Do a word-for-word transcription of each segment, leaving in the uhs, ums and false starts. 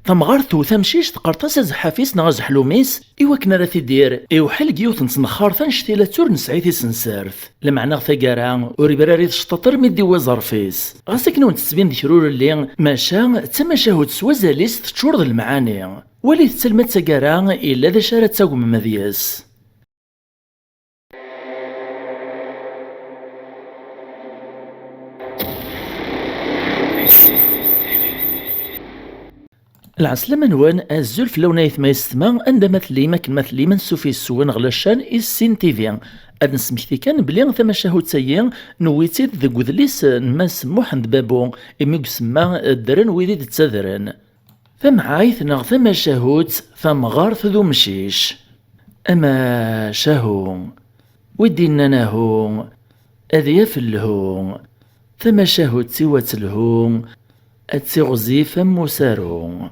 Tamɣart tewwet amcic, teqqert-as azeḥḥaf-is neɣ azeḥlum-is i wakken ara t-idir. Iwḥel deg yiwet n tnexxart annect-ila ur nesɛi tisensert. Lameɛna ɣer taggara, ur ibrar i tecṭaṭ armi d-iwwi ẓẓerf-is. Ɣas akken ur d-tettbin d kra urelli, maca d tamacahut s wazal-is teččur d lemɛani. Walit-tt alma d taggara, yella d acu ara tagmem deg-s. Lɛeslama-nwen, azul fell-awen ayetma yessetma, anda ma tellim, akken ma tellim, ansuf yes-wen ɣer la chaîne Issin T V. Ad nesmekti kan belli tamacahut-agi newwi-tt-id deg udlis n Mass Muḥend Babu, imi deg usemma ddren wid i d-ttadren. Tamɛayt neɣ tamacahut, tamɣart d umcic. Amacahu, wi d-innan ahu, ad yaf lhu, tamacahut-iw ad telhu, ad tiɣzif am usaru.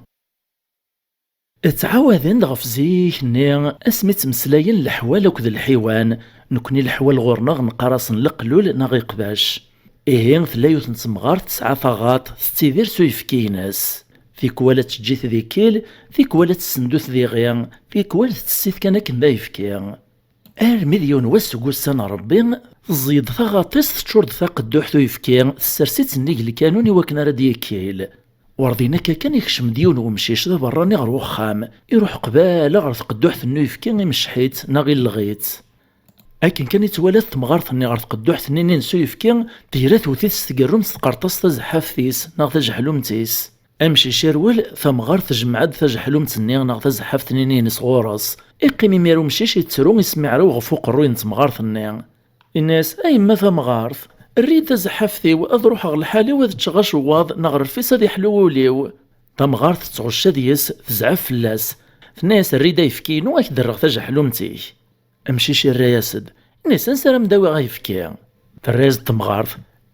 Ttɛawaden-d ɣef zik-nni, asmi ttmeslayen leḥwal akked lḥiwan, nekni leḥwal ɣur-neɣ neqqar-asen leqlul neɣ iqbac. Ihi, tella yiwet n temɣart tesɛa taɣaṭ, tettidir s uyefki-ines. Tikwal ad teǧǧ-it di kkil, tikwal ad tessendu-t diɣi, tikwal tettess-it kan akken d ayefki. Armi d yiwen wass seg wussan n Ṛebbi, teẓẓeg-d taɣaṭ-is teččur-d taqedduḥt uyefki, tessers-itt nnig lkanun i wakken ara d-yekkil. Ur din akka kan ikcem-d yiwen wemcic d aberrani ɣer wexxam, iruḥ qbala ɣer tqedduḥt-nni uyefki, imecceḥ-itt neɣ illeɣ-itt. Akken kan i twala temɣart-nni ɣer tqedduḥt-nni-ines uyefki, tejra tewwet-it s tgerrumt, teqqert-as tazeḥḥaft-is neɣ tajeḥlumt-is. Amcic irwel, tamɣart tejmeɛ-d tajeḥlumt-nni neɣ tazeḥḥaft-nni-ines ɣur-s. Iqqim imir umcic ittru, ismiɛrew ɣef uqerruy n temɣart-nni. Inna-yas: "A yemma tamɣart, err-iyi-d tazeḥḥaft-iw, ad ruḥeɣ lḥal-iw ad ččeɣ acewwaḍ, neɣ rref-is ad iḥlu wul-iw." Tamɣart tettɣecca deg-s, tezɛef fell-as. Tenna-yas: "Err-iyi-d ayefki-inu, ad k-d-rreɣ tajeḥlumt-ik." Amcic irra-yas-d, inna-yas: "Ansi ara m-d-awiɣ ayefki?" Terra-yas-d temɣart,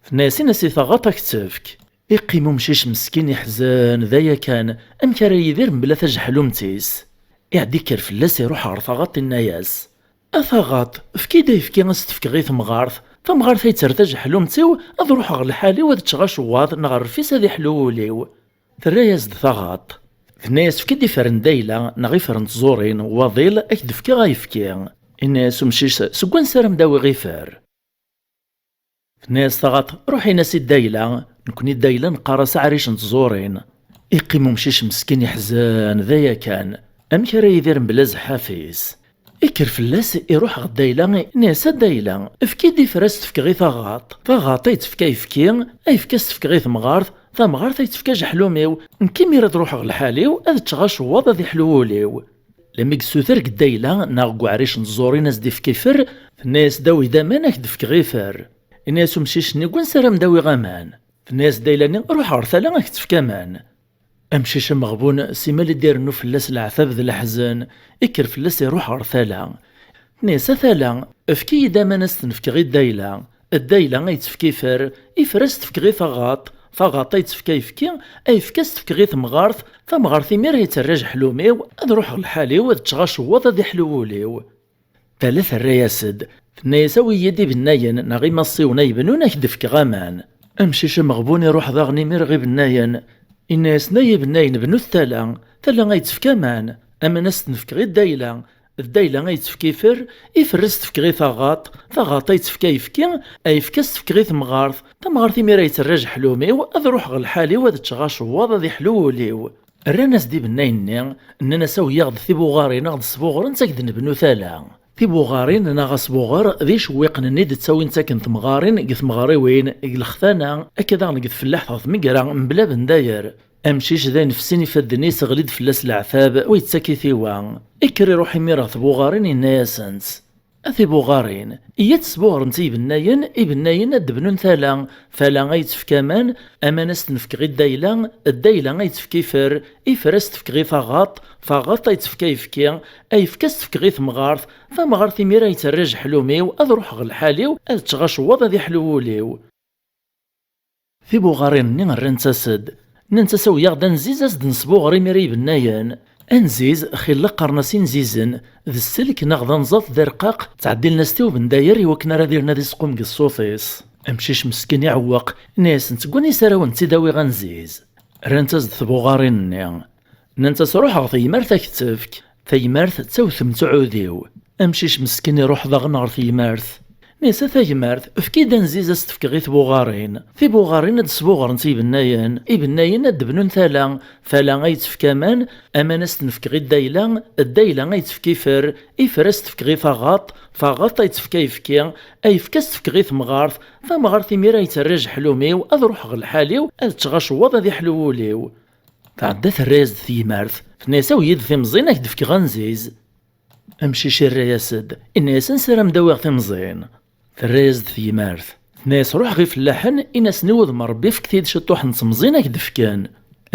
tenna-yas: "Ini-as i taɣaṭ ad k-tt-tefk." Iqqim umcic meskin iḥzen, d aya kan, amek ara yidir mebla tajeḥlumt-is? Iɛedda ikker fell-as, iruḥ ɣer taɣaṭ, inna-yas: "A taɣaṭ, efk-iyi-d ayefki ad s-t-fkeɣ i temɣart, tamɣart ad tt-terr tajeḥlumt-iw, ad ruḥeɣ lḥal-iw ad ččeɣ acewwaḍ neɣ rref-is ad iḥlu wul-iw." Terra-yas-d taɣaṭ. Tenna-yas: "Efk-iyi-d ifer n dayla neɣ ifer n tẓurin, waḍil, ad k-d-fkeɣ ayefki." Inna-yas umcic: "Seg wansi ara m-d-awiɣ ifer?" Tenna-yas taɣaṭ: "Ruḥ in-as i dayla, nekni dayla neqqar-as aɛric n tẓurin." Iqqim umcic meskin iḥzen, d aya kan, amek ara yidir mebla zḥaf-is? Ikker fell-as, iruḥ ɣer dayla, inna-yas: "A dayla, efk-iyi-d ifer ad s-t-fkeɣ i taɣaṭ. Taɣaṭ ay tefka ayefki, ayefki ad s-t-fkeɣ i temɣart, tamɣart ay tefka ajeḥlum-iw. Nekk imir ad ruḥeɣ lḥal-iw, ad ččeɣ acewwaḍ, ad iḥlu wul-iw." Lami yessuter deg dayla neɣ deg uɛric n tẓurin ad s-d-ifk ifer, tenna-yas-d: "Awi-d aman, ad k-d-fkeɣ ifer." Inna-yas umcic-nni: "Deg wansi ara m-d-awiɣ aman?" Tenna-yas dayla-nni: "Ruḥ ɣer tala, ad k-tt-tefk aman." Amcic ameɣbun, simal i d-irennu fell-as leɛtab d leḥzen, ikker fell-as iruḥ ɣer tala. Tenna-yas: "A tala, efk-iyi-d aman ad s-ten-fkeɣ i dayla. Dayla ay tefk ifer, ifer ad s-t-fkeɣ i taɣaṭ, taɣaṭ ay tefk ayefki, ayefki ad s-t-fkeɣ i temɣart, tamɣart imir ay terra ajeḥlum-iw, ad ruḥeɣ lḥal-iw, ad ččeɣ acewwaḍ, ad iḥlu wul-iw." Tala terra-yas-d, tenna-yas: "Awi-yi-d ibennayen neɣ imassiwen ay bnun, ad k-d-fkeɣ aman." Amcic ameɣbun iruḥ daɣen imir ɣer ibennayen. Inna-yasen: "Ay ibennayen, bnut tala, tala ay tefk aman, aman ad s-ten-fkeɣ i dayla, d dayla ay tefk ifer, ifer ad s-t-fkeɣ i taɣaṭ, taɣaṭ ay tefk ayefki, ayefki ad s-t-fkeɣ i temɣart, tamɣart imir ay terra ajeḥlum-iw, ad ruḥeɣ lḥal-iw, ad ččeɣ acewwaḍ, ad iḥlu wul-iw." Rran-as-d ibennayen-nni, nnan-as: "Awi-yaɣ-d tibuɣarin, ad ɣ-d-sbuɣrent, ad k-d-nebnu tala." Tibuɣarin neɣ asbuɣer d icewwiqen-nni d-ttawint akken temɣarin deg tmeɣriwin, deg lextana, akka daɣen deg tfellaḥt ɣer tmegra, mebla bendayer. Amcic d ayen fessin ifadden-is, ɣli-d fell-as leɛtab, wa yettak-it i wa. Ikker iruḥ imir ɣer tbuɣarin, yenna-yasent: "A tibuɣarin, iyyat sbuɣremt i ibennayen, ibennayen ad d-bnun tala, tala ay tefk aman, aman ad s-ten-fkeɣ i ddayla, ddayla ay tefk ifer, ifer ad s-t-fkeɣ i taɣaṭ, taɣaṭ ay tefk ayefki, ayefki ad s-t-fkeɣ i temɣart, tamɣart imir ay terra ajeḥlum-iw, ad ruḥeɣ lḥal-iw, ad ččeɣ acewwaḍ, ad iḥlu wul-iw." Tibuɣarin-nni rrant-as-d, nnant-as: "Awi-yaɣ-d anziz, ad s-d-nesbuɣer imir i ibennayen." Anziz, xilla qqaren-as inzizen, d sselk neɣ d anẓad d arqaq, ttɛeddilen-as-t i ubendayer i wakken ara d-irren ad isqum deg ṣṣut-is. Amcic meskin iɛewweq, inna-yasent: "Seg wansi ara wen-tt-id-awiɣ anziz?" Rrant-as-d tbuɣarin-nni. Nnant-as: "Ruḥ ɣer teyemert ad k-tt-tefk." Tayemert d tawtemt uɛudiw. Amcic meskin iruḥ daɣen ɣer teyemert. Nni-as: "A tayemert, efk-iyi-d anziz ad s-t-fkeɣ i tbuɣarin." Tibuɣarin ad d-sbuɣrent ibennayen, ibennayen ad d-bnun tala, tala ad yi-tefk aman, aman ad s-ten-fkeɣ i ddayla, ddayla ad yi-tefk ifer, ifer ad s-t-fkeɣ i taɣaṭ, taɣaṭ ad yi-tefk ayefki, ayefki ad s-t-fkeɣ i temɣart, tamɣart imir ad yi-terr ajeḥlum-iw, ad ruḥeɣ lḥal-iw, ad ččeɣ acewwaḍ ad iḥlu wul-iw. Tɛedda terra-yas-d tyemart, tenna-yas: "Awi-yi-d timẓin ad k-d-fkeɣ anziz." Amcic irra-yas-d, inna-yas: "Ansi ara m-d-awiɣ timẓin?" Terra-yas-d tyemart, tenna-yas: "Ruḥ ɣer ifellaḥen, in-asen i wudem n Ṛebbi, fket-iyi-d ciṭuḥ n temẓin ad k-d-fken."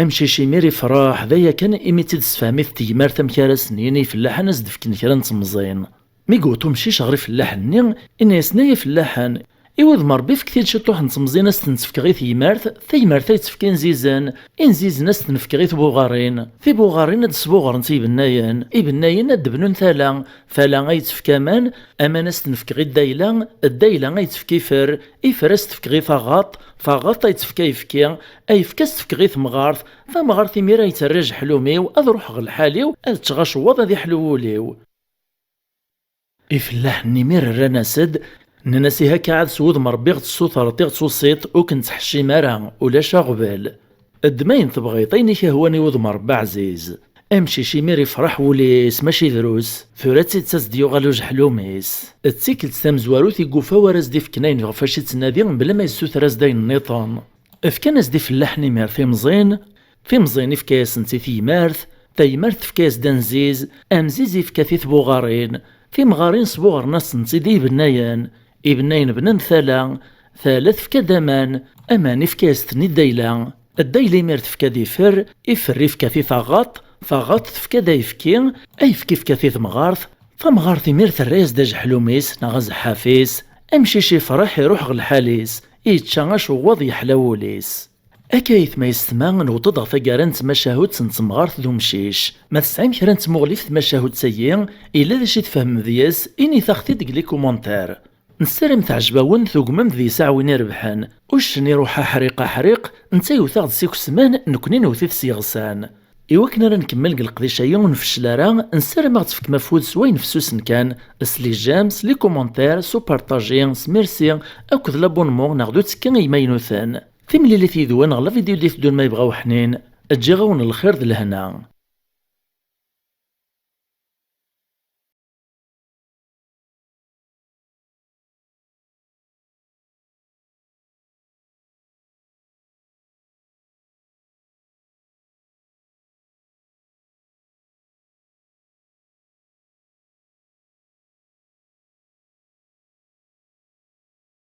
Amcic imir ifreḥ, d aya kan imi tt-id-tessefhem-it tyemart amek ara sen-yini i ifellaḥen ad s-d-fken kra n temẓin. Mi yewweḍ umcic ɣer ifellaḥen-nni, inna-yasen: "Ay ifellaḥen, i wudem n Ṛebbi fket-id ciṭuḥ n temẓin ad s-tent-fkeɣ i tyemart, tayemart ad yi-tefk inzizen, inzizen ad s-ten-fkeɣ i tbuɣarin, tibuɣarin ad d-sbuɣrent ibennayen, ibennayen ad d-bnun tala, tala ad yi-tefk aman, aman ad s-ten-fkeɣ i ddayla, ddayla ad yi-tefk ifer, ifer ad s-t-fkeɣ i taɣaṭ, taɣaṭ ad yi-tefk ayefki, ayefki ad s-t-fkeɣ i temɣart, tamɣart imir ad yi-terr ajeḥlum-iw, ad ruḥeɣ lḥal-iw, ad ččeɣ acewwaḍ ad iḥlu wul-iw." Ifellaḥen imir rran-as-d, nnan-as: "Ihi akka ɛad s wudem n Ṛebbi i ɣ-tessutreḍ, i ɣ-tusiḍ, ur k-nettḥeccim ara, ulac aɣbel. Ddem ayen tebɣiḍ, ayen i k-ihwan i wudem n Ṛebbi ɛziz." Amcic imir ifreḥ wul-is, mačči drus. Tura d tidet ad s-d-yuɣal ujeḥlum-is. D tikkelt tamezwarut i yufa wara s-d-ifken ayen ɣef wacu yettnadi, mebla ma yessuter-as-d ayen nniḍen. Fkan-as-d ifellaḥen imir timẓin, timẓin ifka-yasent i tyemart, tayemart tefka-yas-d anziz, amziz ifka-t i tbuɣarin, timɣarin sbuɣren-asent-id i ibennayen, ibennayen bnan tala, tala tefka-d aman, aman ifka-yas-ten i ddayla, ddayla imir tefka-d ifer, ifer ifka-t i taɣaṭ, taɣaṭ tefka-d ayefki, ayefki ifka-t i temɣart, tamɣart imir terra-yas-d ajeḥlum-is neɣ azeḥḥaf-is, amcic ifreḥ iruḥ ɣer lḥal-is, yečča acewwaḍ yeḥla wul-is. Akka aytma yessetma, newweḍ-d ɣer taggara n tmacahut n temɣart d umcic. Ma tesɛim kra n tmuɣli ɣef tmacahut-agi, yella d acu i tfehmem deg-s, init-aɣ-t-id deg les commentaires. Nessaram teɛjeb-awen, tugmem deg-s aɛwin irebḥen. Uccen iruḥ aḥriq aḥriq, netta yewwet-aɣ-d s ikesman, nekkni newwet-it s yeɣsan. Iwakken ara nkemmel deg leqdic-agi ur nfeccel ara, nessaram ad ɣ-tefkem afud s wayen fessusen kan, s les j'aime, s les commentaires, s upartaji, s merci, akked l'abonnement neɣ d uttekki i yimaynuten. Timlilit yid-wen ɣer la vidéo d-iteddun ma yebɣa uḥnin, ǧǧiɣ-awen lxir d lehna.